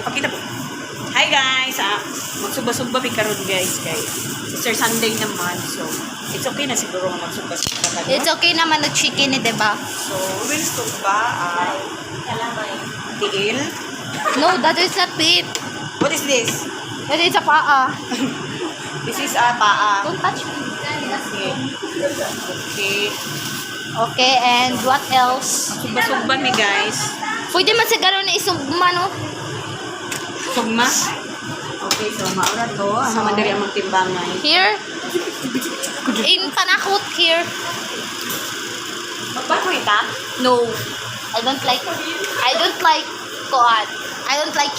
Pakita po. Hi guys! Ah, magsugba-sugba mi karon guys kay Easter Sunday naman. So, it's okay na siguro nga magsugba-sugba ka. It's okay naman na chicken eh, diba? So, we will sugba tiil. No, that is not beef. What is this? That is a paa. This is paa. Don't touch me. Okay. Okay. Okay, and what else? Sugba-sugba mi guys. Pwede man siguro na isugma, no? Sugma? Okay, so maura to. Ang so, diri ang magtimbangay. Here. In panakot here. Magbagoy ta? No. I don't like koan. I don't like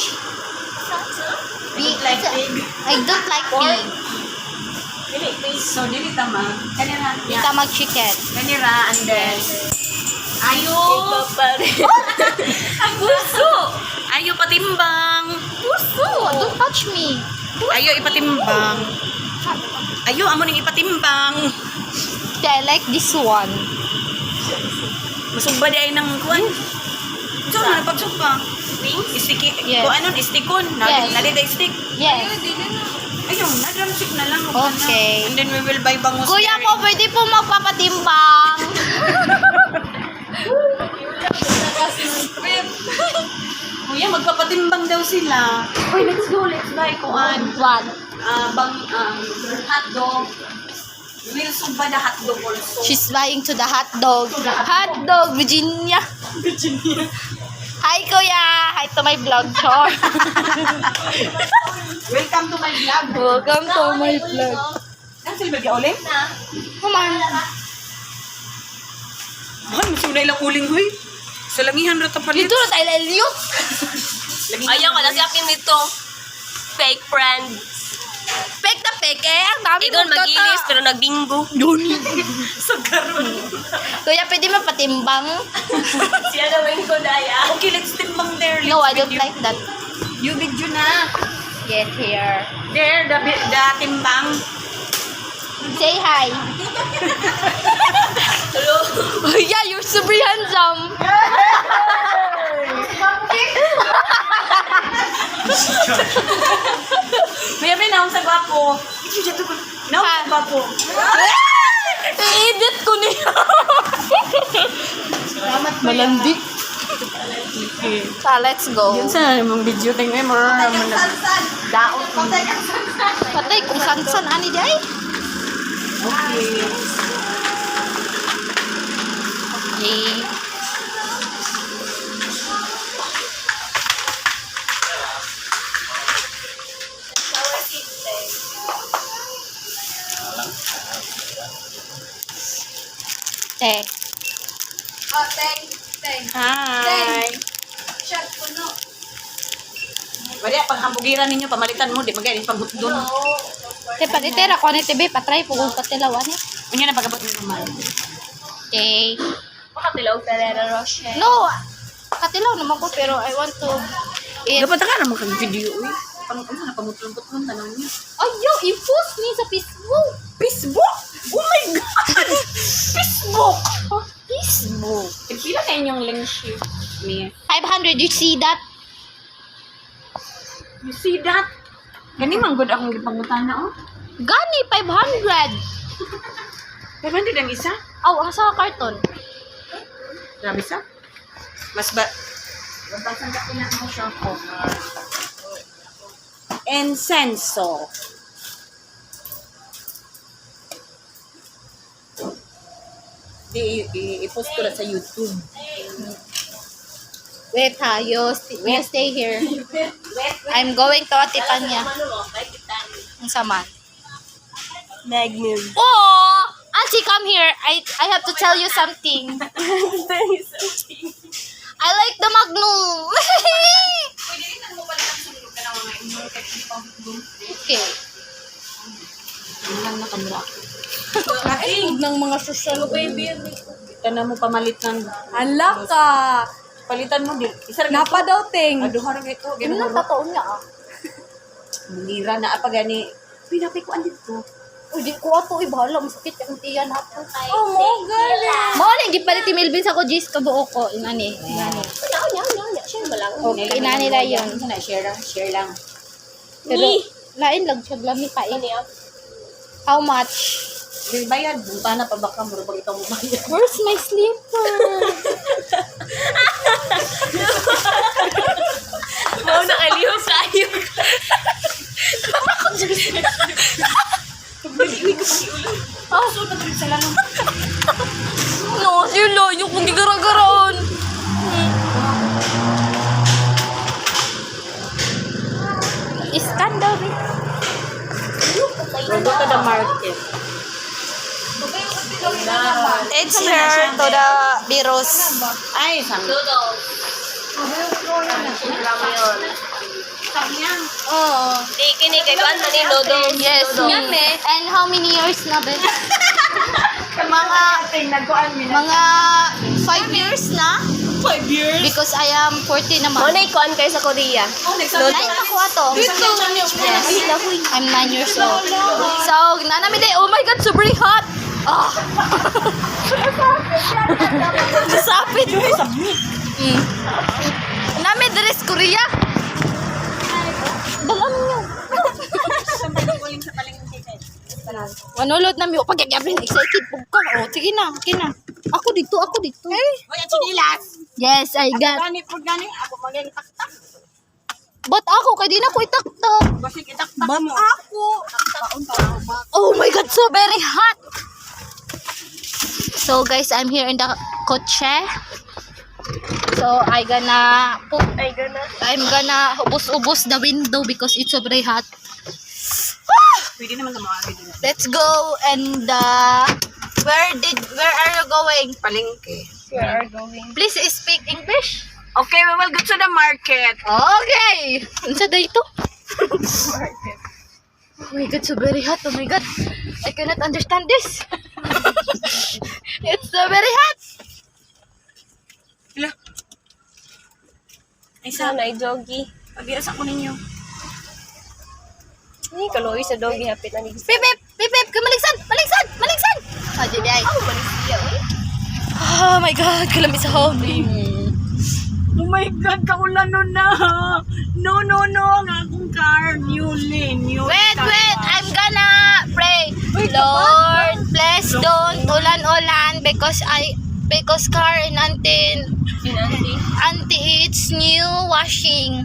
pig. don't like pig. I don't like pig. Dili, so dili ta ma. Kanira. Di ka mag-chicken. Kanira and then ayo. Ang puso! Ayo patimbang. Puso! Don't touch me. Ayo ipatimbang. Ayo amo ning ipatimbang. I like this one. Masugba di ay ng kuan. So na pagsugba. Wings? Istiki. Yes. Kuan nun istikon. Na Yes. nalita stick. Yes. Ayun, na drumstick na lang. Huwag na. Okay. And then we will buy bangus. Kuya there. po, pwede po magpapatimbang. Kuya, magpapatimbang daw sila. Uy, let's go. Let's buy kuan. What? Ah, bang hot dog. We will sugba the hot dog also. She's lying to the hot dog. Hot dog, Virginia. Virginia. Hi, Kuya! Hi to my vlog, Chor. Welcome to my vlog. Welcome to my vlog. Nang silver ka uling? Come on. Mahal, masunay lang uling huy. Sa langihan ra ta palit. Dito na tayo laliyot. Ayaw ko na siya nito. Fake friend. Pek na pek eh. Ang dami Igon mong tata. magilis pero nagbingo. Sa karon. Kuya, pwede mapatimbang? Siya naman ko daya. Okay, let's timbang there. Let's No, I don't video. like that. You video na. Get here. There, the timbang. Say hi. Hello. Yeah, you're super handsome. Kuya, may naong sa gwapo. Naong sa gwapo. I-edit ko niya. Malandi. Ta, let's go. Yun sa mong video tingnan mo naman na. Daot. Patay kung san-san ani di ay. Okay. Okay. Te. Hi. Wala, pag hambugiran ninyo, pamalitan mo, di magay, paghutdon. Te, palitera ko ni TV, patry po kung patilawan eh. Unya na pagabot ni Roman. Okay. Makatilaw Ferrero Rocher. No, katilaw naman ko pero I want to eat. Dapat ka naman kang video, uy. Pang, ano na, pamutlong-putlong, tanaw niya. Ayaw, i-post ni sa Facebook. Facebook! Oh my God! Facebook! Facebook. Pila na inyong link shift, me. 500, you see that? You see that? Gani man good akong gipangutana, oh. Gani, 500. 500 ang isa? Aw, ang sa karton. Grabe sa? Mas ba... 1,000 ka pila mo siya ko. Insenso. Di, i-post ko na sa YouTube. Wait ha, you stay here. I'm going to Atipanya. Ang sama. Magnum. Oh! Auntie, come here. I have to tell you something. I like the Magnum. Pwede rin mo pala ang sulog ka na mga inyong kahit hindi pa Okay. Lang na kamera. Ng mga social Baby. Tanan mo pamalit ng Hala ka! palitan mo din. Isa ra Napa daw ting. Aduha ra ito. Ano lang totoo niya ah. Lira na apa gani. Pinapay ko andito. Uy, di ko ato. Uy, bahala. Masakit yung tiyan nato. Oh, mo gali. Mao na gipalit ni Melvin sa ko Jis kabuo ko ingani. Ingani. Share mo lang. Okay na nila yun. Na, share lang, share lang. Pero, lain lang siya, lami pa eh. Ano yan? How much? Di bayad, bunta na pa baka murag ikaw mo bayad. Where's my slipper? Mau nakaliw kayo. Oh, so sa lanong. No, sila. Yung kung di gara-garaan. Scan daw, eh. We'll go to the market. It's here to the Biros. Ay, sang. Noodles. Ramyun. Oo. Di, kini kay kuan man ni noodles. Yes. Noodles. And how many years na ba? Mga mga 5 years na 5 years. because I am 40 Mo naman. na ikuan kayo sa Korea. Oh, nagsabi. Nine pa ko ato. Yes. I'm 9 years old. So, nanami day, oh my God, super hot. Ah. Nasapit. Mm. Nami dress Korea. Dalam niyo. Manulod na mi. Pag excited po ka. Oh, sige na, sige na. Ako dito, ako dito. Hoy, ang chinilas. Yes, I got. Gani po gani ako maging taktak. But ako kay di na ko itaktak. Basig itaktak mo. Ako. Oh my God, so very hot. So guys, I'm here in the kotse. So I gonna put, Ay, gana. I'm gonna ubos-ubos the window because it's so very hot. Pwede naman tumawag din. Let's go and where are you going? Palengke. We are going. Please speak English. Okay, we will go to the market. Okay. Unsa day to? Oh my God, so very hot. Oh my God. I cannot understand this. It's so very hot. Ila. Ay, sa, Sana ay doggy. pag-iasa ko ninyo. Ni kaloy sa doggy hapit na ni. Pip, pip, pip, pip, maligsan, maligsan, maligsan. Oh, di ay. Oh, malis siya oy. Oh my God, kalami sa home. Oh my God, kaulan nun na. No, no, no. Ang akong car. Newly, new. Wait, wait, I'm gonna pray. Lord, bless don't ulan-ulan because car and auntie Sinanti. auntie it's new washing.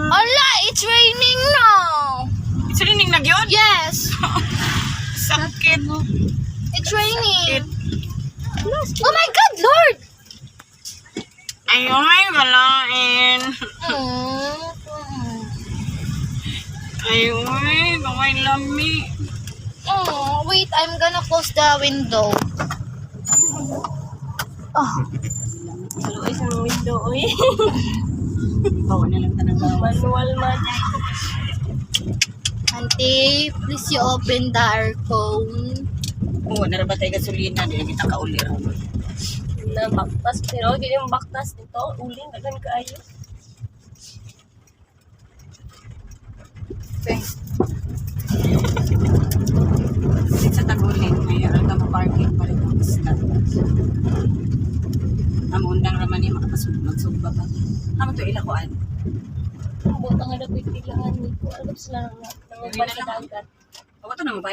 Ala, it's raining now. It's raining na gyud? Yes, Sakit. it's raining. Oh my God, Lord. Ay, oh my galain. Ay, uy, bangay lami. Oh, wait, I'm gonna close the window. Oh, Kaloy sa window oy. Bawa na lang tanang bawa. Manual man. Auntie, please you open the aircon. Oo, naraba tayo gasolina. Di na kita kauli. Na baktas pero di yung baktas nito uling daghan kaayo. Kasi sa Tagulin, may aral ka mo parking pa rin ang isda. Ang undang raman niya makapasug magsugba pa. Amo to ilakuan. Ang butang nga dapat tilangan ni ko alam sila nga nanguban sa dagat. Awa to naman ba?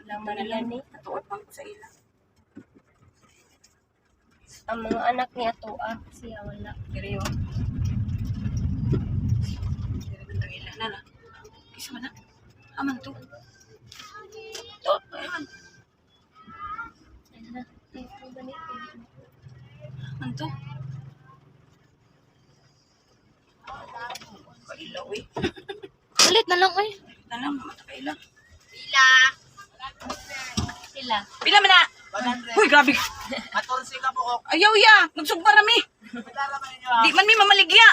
Lang man ni Natuot man ko sa ila. ang mga anak ni Atoa siya wala. Diri yo. Diri man tong ila na na. Kisa man na. Aman to. To, aman. Ay, na. Dito ba ni? Aman to. Kaila, uy. Ulit na lang, eh. Na lang, mata kaila. Pila. Pila. Pila man na? Uy, grabe. 14 ka buok. Ayaw ya, magsugba rami. Di man mi mamaligya.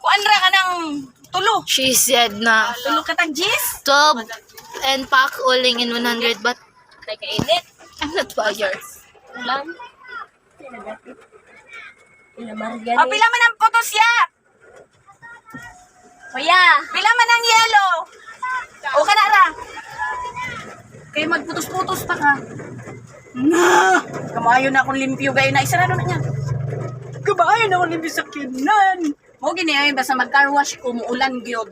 Kuan ra ka ng tulo. She said na Tulo ka tag jis. 12 and pack uling in 100 but Kay kainit. I'm not 12 years. Ulan. Sila dapit. Ila Maria O ni. pila man ang putos ya? Kuya. Pila man ang yelo? O kana ra. Kay magputos-putos pa ka. Na! Kamayo na akong limpyo gay na isara na niya. Kabayan ako ni bisakyanan. Mo gini ay basta mag-car wash ko muulan gyud.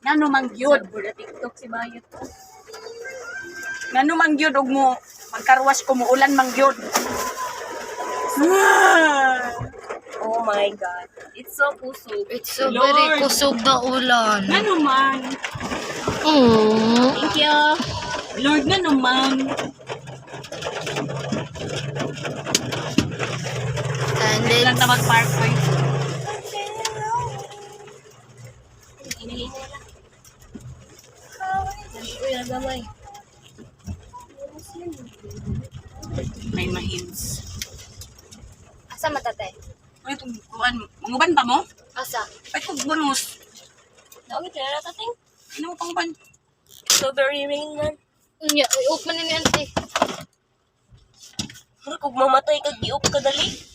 Ngano man gyud. TikTok si Bayot. Ngano man gyud og mo mag-car wash ko muulan man gyud. Oh my God. It's so kusog. It's so very kusog na ulan. Ngano man. Mm. Thank you. Lord, ngano man. And then, Lang ta mag-park oy. Hinahinay lang. Uy, gamay. May mahins. Asa matatay? Uy, itong kuan, manguban pa mo? Asa? Ay, kung bonus. Naungit na na tating. Ano mo panguban? Strawberry rain man. Unya, uy, up man ni auntie. Mura kog mamatay kag giup ka dali.